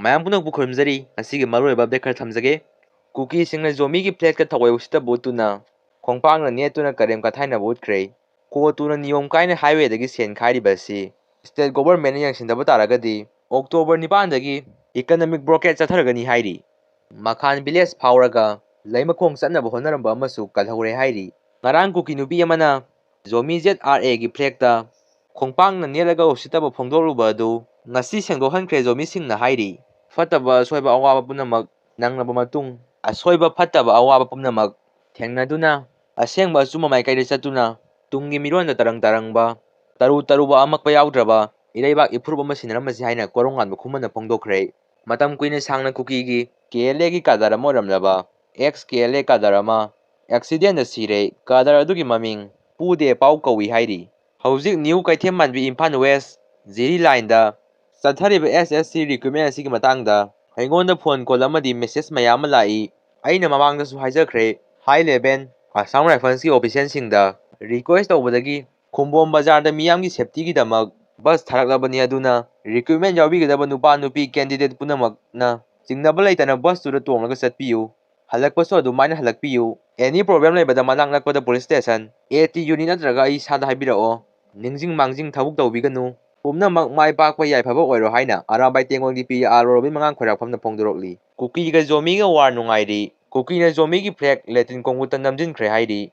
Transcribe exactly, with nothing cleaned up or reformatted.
ꯃꯌꯥꯝ ꯄꯨꯝꯅꯃꯛꯄꯨ ꯈꯨꯔꯨꯝꯖꯔꯤ꯫ ꯉꯁꯤꯒꯤ ꯃꯔꯨꯑꯣꯏꯕ ꯑꯞꯗꯦꯠ ꯈꯔ ꯊꯝꯖꯒꯦ꯫ ꯀꯨꯀꯤꯁꯤꯡꯅ ꯖꯣꯃꯤꯒꯤ ꯐ꯭ꯂꯦꯒꯇ ꯊꯑꯣꯏ ꯎꯁꯤꯠꯇꯕ ꯎꯠꯇꯨꯅ ꯈꯣꯡꯄꯥꯛꯅ ꯅꯦꯠꯇꯨꯅ ꯀꯔꯦꯝ ꯀꯊꯥꯏꯅꯕ ꯎꯠꯈ꯭ꯔꯦ꯫ ꯀꯣꯇꯨꯅ ꯅꯤꯌꯣꯝ ꯀꯥꯏꯅ ꯍꯥꯏꯋꯦꯗꯒꯤ ꯁꯦꯟ ꯈꯥꯏꯔꯤꯕ ꯑꯁꯤ ꯁ꯭ꯇꯦꯠ ꯒꯣꯚꯔꯟꯃꯦꯟꯠꯅ ꯌꯦꯡꯁꯤꯟꯗꯕ ꯇꯥꯔꯒꯗꯤ ꯑꯣꯛꯇꯣꯕꯔ ꯅꯤꯄꯥꯟꯗꯒꯤ ꯏꯀꯅꯃꯤꯛ ꯕ꯭ꯂꯣꯀꯦꯗ ꯆꯠꯊꯔꯒꯅꯤ ꯍꯥꯏꯔꯤ꯫ ꯃꯈꯥꯟ ꯚꯤꯂꯦꯖ ꯐꯥꯎꯔꯒ ꯂꯩꯃꯈꯣꯡ ꯆꯠꯅꯕ ꯍꯣꯠꯅꯔꯝꯕ ꯑꯃꯁꯨ ꯀꯜꯍꯧꯔꯦ ꯍꯥꯏꯔꯤ꯫ ꯉꯔꯥꯡ ꯀꯨꯀꯤ ꯅꯨꯄꯤ ꯑꯃꯅ ꯖꯣꯃꯤ ꯖꯦꯠ ꯑꯥꯔ ꯑꯦꯒꯤ ꯐ꯭ꯂꯦꯒꯇ ꯈꯣꯡꯄꯥꯛꯅ ꯅꯦꯠꯂꯒ ꯎꯁꯤꯠꯇꯕ ꯐꯣꯡꯗꯣꯛꯂꯨꯕ ꯑꯗꯨ ꯉꯁꯤ ꯁꯦꯡꯗꯣꯛꯍꯟꯈ꯭ꯔꯦ ꯖꯣꯃꯤꯁꯤꯡꯅ ꯍꯥꯏꯔꯤ꯫ ꯐꯠꯇꯕ ꯑꯁꯣꯏꯕ ꯑꯋꯥꯕ ꯄꯨꯝꯅꯃꯛ ꯅꯪꯂꯕ ꯃꯇꯨꯡ, ꯑꯁꯣꯏꯕ ꯐꯠꯇꯕ ꯑꯋꯥꯕ ꯄꯨꯝꯅꯃꯛ ꯊꯦꯡꯅꯗꯨꯅ ꯑꯁꯦꯡꯕ ꯑꯆꯨꯝꯕ ꯃꯥꯏꯀꯩꯗ ꯆꯠꯇꯨꯅ ꯇꯨꯡꯒꯤ ꯃꯤꯔꯣꯟꯗ ꯇꯔꯪ ꯇꯔꯪꯕ, ꯇꯔꯨ ꯇꯔꯨꯕ ꯑꯃꯛꯄ ꯌꯥꯎꯗ꯭ꯔꯕ ꯏꯔꯩꯕꯥꯛ ꯏꯐꯨꯔꯨꯞ ꯑꯃ ꯁꯤꯟꯅꯔꯝꯕꯁꯤ ꯍꯥꯏꯅ ꯀꯣꯔꯧꯉꯥꯟꯕ ꯈꯨꯃꯟꯅ ꯐꯣꯡꯗꯣꯛꯈ꯭ꯔꯦ꯫ ꯃꯇꯝ ꯀꯨꯏꯅ ꯁꯥꯡꯅ ꯀꯨꯀꯤꯒꯤ ꯀꯦ ꯑꯦꯜ ꯑꯦꯒꯤ ꯀꯥꯗꯔ ꯑꯃ ꯑꯣꯏꯔꯝꯂꯕ ꯑꯦꯛꯁ ꯀꯦ ꯑꯦꯜ ꯑꯦ ꯀꯥꯗꯔ ꯑꯃ ꯑꯦꯛꯁꯤꯗꯦꯟꯗ ꯁꯤꯔꯦ꯫ ꯀꯥꯗꯔ ꯑꯗꯨꯒꯤ ꯃꯃꯤꯡ ꯄꯨꯗꯦ ꯄꯥꯎ ꯀꯧꯏ ꯍꯥꯏꯔꯤ꯫ ꯍꯧꯖꯤꯛ ꯅ꯭ꯌꯨ ꯀꯩꯊꯦꯜ ꯃꯥꯟꯕꯤ ꯏꯝꯐꯥꯜ ꯋꯦꯁ ꯖꯤꯔꯤ ꯂꯥꯏꯟꯗ ꯆꯠꯊꯔꯤꯕ ꯑꯦꯁ ꯑꯦꯁ ꯁꯤ ꯔꯤꯀ꯭ꯔꯨꯠꯃꯦꯟ ꯑꯁꯤꯒꯤ ꯃꯇꯥꯡꯗ ꯑꯩꯉꯣꯟꯗ ꯐꯣꯟ ꯀꯣꯜ ꯑꯃꯗꯤ ꯃꯦꯁꯦꯖ ꯃꯌꯥꯝ ꯑꯃ ꯂꯥꯛꯏ꯫ ꯑꯩꯅ ꯃꯃꯥꯡꯗꯁꯨ ꯍꯥꯏꯖꯈ꯭ꯔꯦ, ꯍꯥꯏ ꯂꯦꯚꯦꯟ ꯑꯁꯥꯝ ꯔꯥꯏꯐꯜꯁꯀꯤ ꯑꯣꯐꯤꯁꯤꯌꯦꯜꯁꯤꯡꯗ ꯔꯤꯀ꯭ꯋꯦꯁ ꯇꯧꯕꯗꯒꯤ ꯈꯨꯝꯕꯣꯝ ꯕꯖꯥꯔꯗ ꯃꯤꯌꯥꯝꯒꯤ ꯁꯦꯐꯇꯤꯒꯤꯗꯃꯛ ꯕꯁ ꯊꯥꯔꯛꯂꯕꯅꯤ, ꯑꯗꯨꯅ ꯔꯤꯀ꯭ꯔꯨꯠꯃꯦꯟ ꯌꯥꯎꯕꯤꯒꯗꯕ ꯅꯨꯄꯥ ꯅꯨꯄꯤ ꯀꯦꯟꯗꯤꯗꯦꯠ ꯄꯨꯝꯅꯃꯛꯅ ꯆꯤꯡꯅꯕ ꯂꯩꯇꯅ ꯕꯁꯇꯨꯗ ꯇꯣꯡꯂꯒ ꯆꯠꯄꯤꯌꯨ꯫ ꯍꯜꯂꯛꯄꯁꯨ ꯑꯗꯨꯃꯥꯏꯅ ꯍꯜꯂꯛꯄꯤꯌꯨ꯫ ꯑꯦꯅꯤ ꯄ꯭ꯔꯣꯕ꯭ꯂꯦꯝ ꯂꯩꯕꯗ ꯃꯅꯥꯛ ꯅꯛꯄꯗ police station, A T unit ꯅꯠꯇ꯭ꯔꯒ ꯑꯩ ꯏꯁꯥꯗ ꯍꯥꯏꯕꯤꯔꯛꯑꯣ꯫ ꯅꯤꯡꯁꯤꯡ ꯃꯥꯡꯖꯤꯡ ꯊꯕꯛ ꯇꯧꯕꯤꯒꯅꯨ꯫ ꯄꯨꯝꯅꯃꯛ ꯃꯥꯏ ꯄꯥꯛꯄ ꯌꯥꯏꯐꯕ ꯑꯣꯏꯔꯣ ꯍꯥꯏꯅ ꯑꯔꯥꯕꯥꯏ ꯇꯦꯡꯒꯣꯜꯒꯤ ꯄꯤ ꯑꯥꯔ ꯑꯣ ꯔꯣꯕꯤꯟ ꯃꯉꯥꯡ ꯈꯣꯏꯔꯥꯛꯐꯝꯅ ꯐꯣꯡꯗꯣꯔꯛꯂꯤ꯫ ꯀꯨꯀꯤꯒ ꯖꯣꯃꯤꯒ ꯋꯥꯔ ꯅꯨꯡꯉꯥꯏꯔꯤ꯫ ꯀꯨꯀꯤꯅ ꯖꯣꯃꯤꯒꯤ ꯐ꯭ꯂꯦꯒ ꯂꯦꯇ꯭ꯔꯤꯟ ꯀꯣꯡꯒꯨꯠꯇ ꯅꯝꯖꯤꯟꯈ꯭ꯔꯦ ꯍꯥꯏꯔꯤ꯫